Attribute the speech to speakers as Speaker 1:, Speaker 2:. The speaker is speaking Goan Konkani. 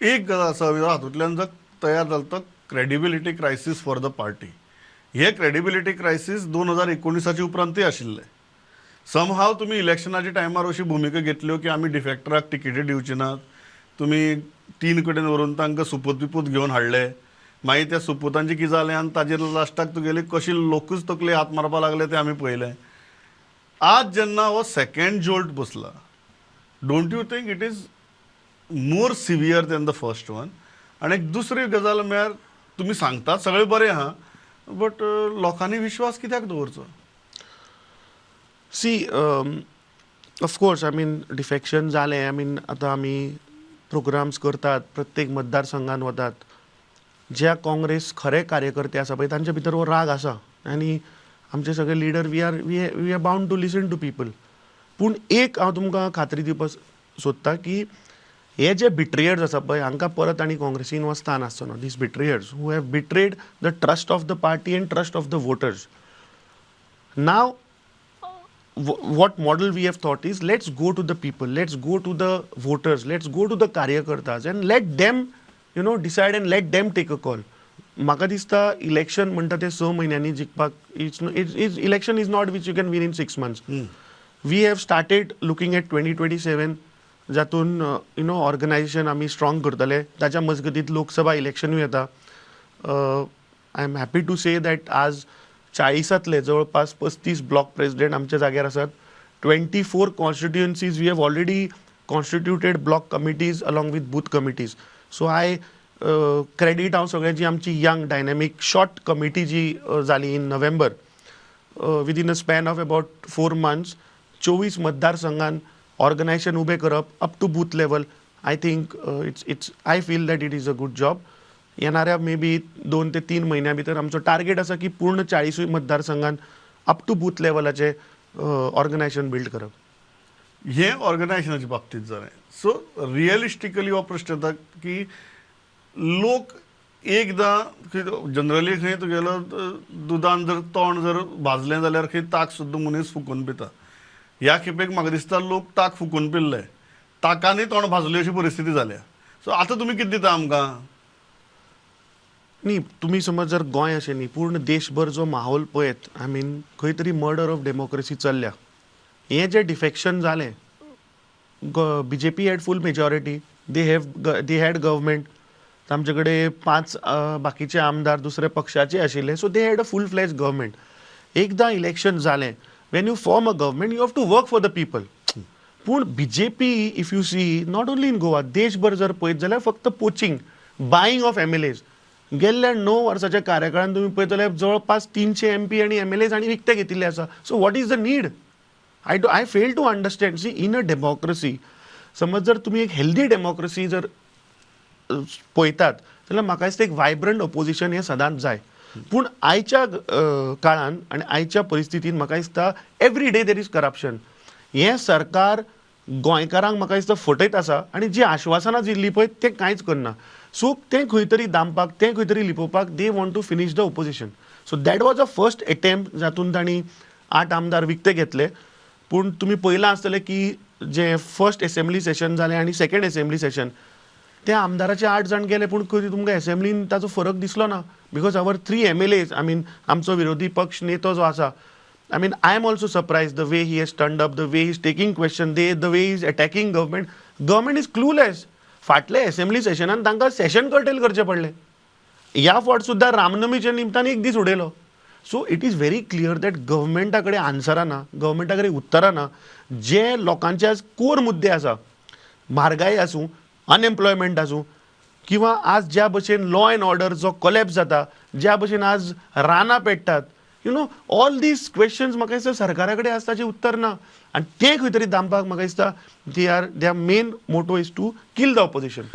Speaker 1: एक गजाल आसा, हातूंतल्यान जर तयार जालो तो credibility crisis for the party. हे क्रेडिबिलिटी क्रायसीस 2019चे उपरांतूय आशिल्ले. समहाव तुमी इलेक्शनाच्या टायमार अशी भुमिका घेतल्यो की आमी डिफेक्टराक टिकेटी दिवचे नात. तुमी तीन कडेन व्हरून तांकां सुपूत बिपूत घेवन हाडले. मागीर त्या सुपुतांचें कितें जालें आनी ताजेर लास्टाक तुगेली कशी लोकूच तकले हात मारपाक लागले ते आमी पळयलें. आज जेन्ना हो सेकंड जोल्ट बसला, don't you think it is more severe than the first one? आनी एक दुसरी गजाल म्हळ्यार, तुमी सांगतात सगळें बरें आहा, बट लोकांनी विश्वास कित्याक दवरचो?
Speaker 2: See, of course, I mean, defection जालें. I mean, आतां आमी प्रोग्राम्स करतात, प्रत्येक मतदारसंघात वतात. ज्या काँग्रेस खरे कार्यकर्ते आसा पळय, तांच्या भितर हो राग आसा आनी आमचे सगळे leader, we are bound to listen to people. पूण एक हांव तुमकां खात्री दिवपाक सोदता की हे जे बिट्रेयर्स आसा पळय, हांकां परत आनी काँग्रेसीन हो स्थान आसचो ना. These betrayers who have betrayed the trust of the party and trust of the voters. Now, what model we have thought is, let's go to the people, let's go to the voters, let's go to the कार्यकर्ताज and let them decide and let them take a call. म्हाका दिसता, इलेक्शन म्हणटा ते 6 म्हयन्यांनी जिखपाक, it's election is not which you can win in 6 months. We have started looking at 2027, जातून you know organisation आमी स्ट्रॉंग करतले. ताच्या मजगतीत लोकसभा इलेक्शनूय येता. I am happy to say that आज 40तांतले जवळपास 35 ब्लॉक प्रेसिडेंट आमच्या जाग्यार आसात. 24 constituencies we have already constituted block committees along with booth committees. So I credit हांव सगळ्यांची, आमची यंग डायनॅमीक शॉर्ट कमिटी जी जाली in November, within a span of about 4 months 24 मतदारसंघान organisation उबें करप up to booth level, I think it's I feel that it is a good job. येणाऱ्या मे बी 2 ते 3 म्हयन्या भितर आमचो टार्गेट आसा की पूर्ण 40ूय मतदारसंघान अप टू बूथ लेवलाचे ऑर्गनायझेशन बिल्ड करप.
Speaker 1: हे ऑर्गनायझेशनाच्या बाबतीत जालें. सो रियलिस्टिकली हो प्रश्न येता की लोक एकदां जनरली खंय तुगेलो दुदान जर तोंड जर भाजलें जाल्यार खंय ताक सुद्दां मनीस फुकून पिता. ह्या खेपेक म्हाका दिसता लोक ताक फुकून पिल्ले, ताकानय तोंड भाजलें अशी परिस्थिती जाल्या. सो आतां तुमी कितें दिता आमकां?
Speaker 2: न्ही, तुमी समज जर गोंय अशें न्ही, पूर्ण देशभर जो माहोल पळयत, I mean, खंय तरी मर्डर ऑफ डेमोक्रेसी चल्ल्या. हें जें डिफेक्शन जालें, BJP had full majority, they had government. तांचे कडेन पांच बाकीचे आमदार दुसऱ्या पक्षाचे आशिल्ले, so they had a full fledge government. एकदां इलेक्शन जालें, when you form a government, you have to work for the people. पूण BJP, if you see, not only in Goa, देशभर जर पळयत जाल्यार फक्त poaching, buying of MLAs. गेल्ल्या 9 वर्साच्या कार्यकाळान तुमी पळयत जाल्यार जवळपास 300 एमपी आनी एमएलएज हांणी विकते घेतिल्ले आसा. So what is the need? I fail to understand. See, in a democracy, समज जर तुमी एक हेल्दी डेमोक्रेसी जर पळयतात जाल्यार म्हाका दिसता एक वायब्रंट ओपोजिशन हें सदांच जाय. पूण आयच्या काळान आनी आयच्या परिस्थितीन म्हाका दिसता every day there is corruption. हें सरकार गोंयकारांक म्हाका दिसता फटयत आसा आनी जी आश्वासनां दिल्ली पळय, तें कांयच करना. सो तें खंय तरी दामपाक, तें खंय तरी लिपोवपाक they want to finish the opposition. So that was a first attempt, जातून तांणी आठ आमदार विकते घेतले. पूण तुमी पळयलां आसतलें की जें फर्स्ट एसेंब्ली सेशन जालें आनी सेकंड एसेंब्ली सेशन, त्या आमदाराचे आठ जाण गेले, पूण खंय तुमकां एसेंब्लीन ताचो फरक दिसलो ना, because our three MLAs, I mean, आमचो विरोधी पक्ष नेतो जो आसा, I mean, I am also surprised the way he has turned up, the way he is taking question, the way is attacking government. Government is clueless. फाटले एसेंब्ली सेशनान तांकां सेशन कर्टेल करचें पडलें. ह्या फावट सुद्दां रामनमीच्या निमतान एक दीस उडयलो. So it is very clear that गव्हर्मेंटा कडेन आन्सरां ना, गव्हर्मेंटा कडेन उत्तरां ना. जे लोकांचे आज कोर मुद्दे आसा, म्हारगाय आसूं, अनएम्प्लॉयमेंट आसूं, किंवा आज ज्या भशेन लॉ एंड ऑर्डर जो कोलॅप्स जाता, ज्या भशेन आज रानां पेट्टात, all these questions म्हाका दिसता सरकारा कडेन आज ताचें उत्तर ना. आनी तें खंय तरी दामपाक म्हाका दिसता they are their main motto is to kill the opposition.